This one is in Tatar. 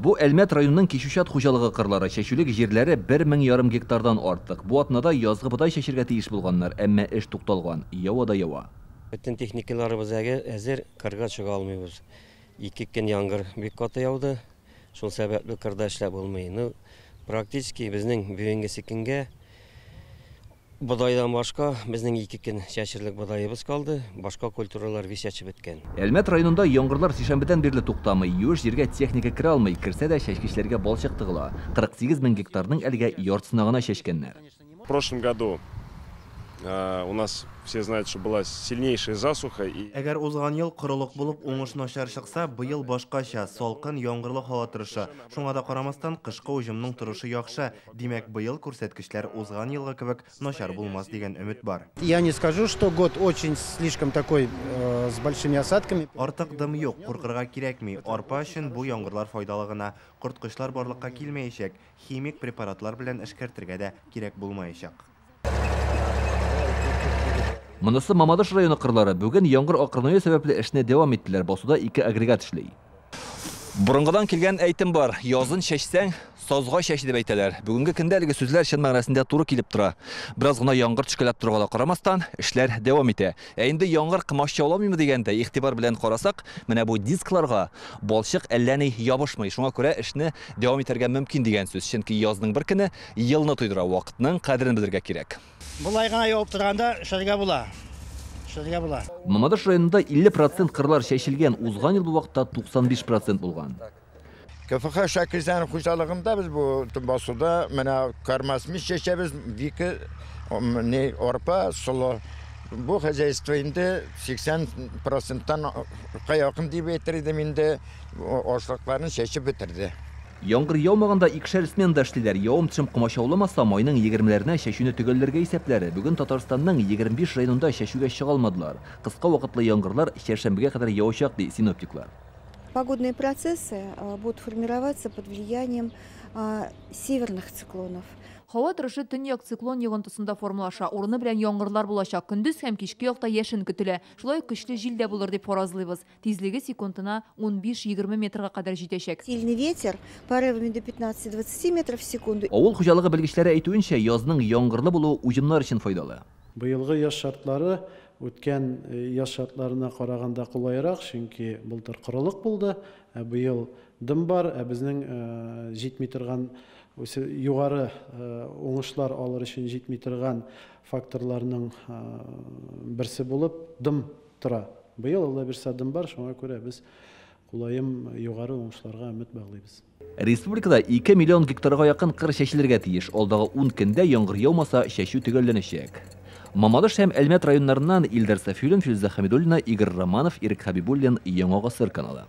Бу Әлмәт районының Кичүчат хуҗалыгы кырлары, чәчүлек җирләре 1500 гектардан артык. Бу атнада язгы бодай чәчергә тиеш булганнар, әмма эш тукталган. Ява да ява. Бөтен техникаларыбыз әзер, кырга чыга алмыйбыз. 2 көн яңгыр бик каты яуды. Шул сәбәпле кырда эшләп булмый. Ну, практически безнең бүгенге көнгә бодайдан башка безнең 2 көн чәчерлек бодаебыз калды, башка культуралар вис чәчеп беткән. Әлмәт районында яңгырлар сишәмбедән бирле туктамый. Юеш җиргә техника керә алмый, керсә дә чәчкечләргә балчык тыгыла. 48 мең гектарның әлегә яртысына гына чәчкәннәр. В прошлом году у нас, все знают, что была сильнейшая засуха. И... Әгәр узган ел корылык булып уңыш начар чыкса, быел башкача, салкын, яңгырлы һава торышы. Шуңа да карамастан, кышкы уҗымның торышы яхшы. Димәк, быел күрсәткечләр узган елгы кебек начар булмас дигән өмет бар. Я не скажу, что год очень слишком такой с большими осадками. Артык дым юк, куркырга кирәкми. Арпа өчен бу яңгырлар файдалы гына. Корткычлар барлыкка килмәячәк. Химик препаратлар белән эшкәртергә дә кирәк булмаячак. Монысы Мамадыш районы кырлары. Бүген яңгыр акрынаю сәбәпле эшне дәвам иттеләр. Басуда 2 агрегат эшли. Борынгыдан килгән әйтем бар. Язын чәчсәң, сазга чәч дип әйтәләр. Бүгенге көндә әлеге сүзләр чын мәгънәсендә туры килеп тора. Бераз гына яңгыр төшкәләп торырга да карамастан, эшләр дәвам итә. Ә инде яңгыр комачауламыймы дигәндә, игътибар белән карасак, менә бу дискларга балчык әллә ни ябышмый. Шуңа күрә эшне дәвам итәргә мөмкин дигән сүз. Чөнки язның бер көне елны туйдыра, вакытның кадерен белергә кирәк. Болай гына явып торганда эшләргә була. Эшләргә була. Мамадыш районында 50% кырлар чәчелгән, узган ел бу вакытта 95% булган. КФХ Шакирзянов хуҗалыгында без бу басуда менә кармасмиш чәчәбез, вика, не арпа, солы. Бу хозяйство инде 80%-тан якын дип әйтер идем инде ашлыкларын чәчеп бетерде. Яңгыр яумаганда икешәр сменада эшлиләр. Явым-төшем комачауламаса, майның 20-ләренә чәчүне төгәлләргә исәпләре. Бүген Татарстанның 25 районында чәчүгә чыга алмадылар. Кыска вакытлы яңгырлар чәршәмбегә кадәр явачак, ди синоптиклар. Погодные процессы будут формироваться под влиянием северных циклонов. Һава торышы төньяк циклон йогынтысында формалаша. Урыны белән яңгырлар булачак. Көндез һәм кичке якта яшен көтелә. Шулай ук көчле җил дә булыр дип фаразлыйбыз. Тизлеге секундына 15-20 метрга кадәр җитәчәк. Сильный ветер порывами до 15-20 метров в секунду. Авыл хуҗалыгы белгечләре әйтүенчә, язның яңгырлы булуы уҗымнар өчен файдалы. Быелгы яз шартлары үткән яз шартларына караганда кулайрак, чөнки былтыр корылык булды, ә быел дым бар, ә безнең җитми торган югары уңышлар алыр өчен җитми торган факторларның берсе булып дым тора. Быел алла бирсә дым бар, шуңа күрә без кулаем югары уңышларга өмет баглыйбыз. Республикада 2 миллион гектарга якын кыр чәчелергә тиеш. Алдагы 10 көндә яңгыр яумаса, чәчү төгәлләнәчәк. Мамадыш һәм Әлмәт районнарыннан Илдар Сафиуллин, Филүзә Хәмидуллина, Игорь Романов, Ирек Хәбибуллин, Яңа Гасыр каналы.